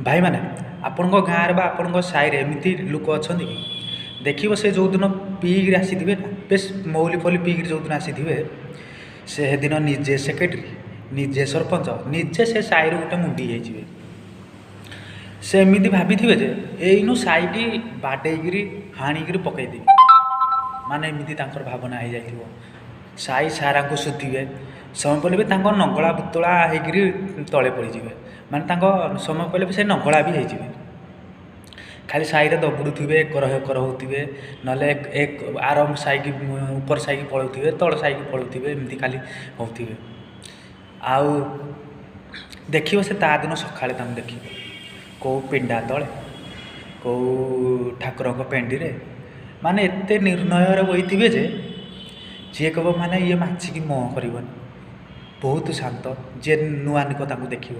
ଭାଇମାନେ, ଆପଣଙ୍କ ଗାଁରେ ବା ଆପଣଙ୍କ ସାହିରେ ଏମିତି ଲୋକ ଅଛନ୍ତି କି? ଦେଖିବ, ସେ ଯେଉଁଦିନ ପିଇକିରି ଆସିଥିବେ ନା, ବେଶ ମଉଲି ଫଉଲି ପିଇକିରି ଯେଉଁଦିନ ଆସିଥିବେ, ସେ ସେଦିନ ନିଜେ ସେକ୍ରେଟେରୀ, ନିଜେ ସରପଞ୍ଚ, ନିଜେ ସେ ସାହିରୁ ଗୋଟେ ମୁଣ୍ଡି ହେଇଯିବେ। ସେ ଏମିତି ଭାବିଥିବେ ଯେ ଏଇନୁ ସାହିକି ବାଡ଼େଇକିରି ହାଣିକିରି ପକେଇଦେବି। ମାନେ ଏମିତି ତାଙ୍କର ଭାବନା ହେଇଯାଇଥିବ। ସାହି ସାରାଙ୍କୁ ଶୋଧିବେ, ସମୟ ପଡ଼ିଲେ ବି ତାଙ୍କ ନଙ୍ଗଳା ପୁତୁଳା ହେଇକିରି ତଳେ ପଡ଼ିଯିବେ। ମାନେ ତାଙ୍କ ସମୟ ପଡ଼ିଲେ ବି ସେ ନଙ୍ଗଳା ବି ହେଇଯିବେ। ଖାଲି ସାହିରେ ଦବୁଡ଼ୁଥିବେ, ଏକର ହେକର ହେଉଥିବେ, ନହେଲେ ଏକ ଆର ସାହିକି, ଉପର ସାହିକି ପଳାଉଥିବେ, ତଳ ସାହିକି ପଳାଉଥିବେ, ଏମିତି ଖାଲି ହେଉଥିବେ। ଆଉ ଦେଖିବ, ସେ ତା ଦିନ ସକାଳେ ତାଙ୍କୁ ଦେଖିବ କେଉଁ ପିଣ୍ଡା ତଳେ, କେଉଁ ଠାକୁରଙ୍କ ପେଣ୍ଡିରେ, ମାନେ ଏତେ ନିର୍ଣ୍ଣୟରେ ବସିଥିବେ ଯେ ଯିଏ କହିବ ମାନେ ଇଏ ମାଛିକି ମ କରିବନି। ବହୁତ ଶାନ୍ତ। ଯିଏ ନୂଆ ଲୋକ ତାଙ୍କୁ ଦେଖିବ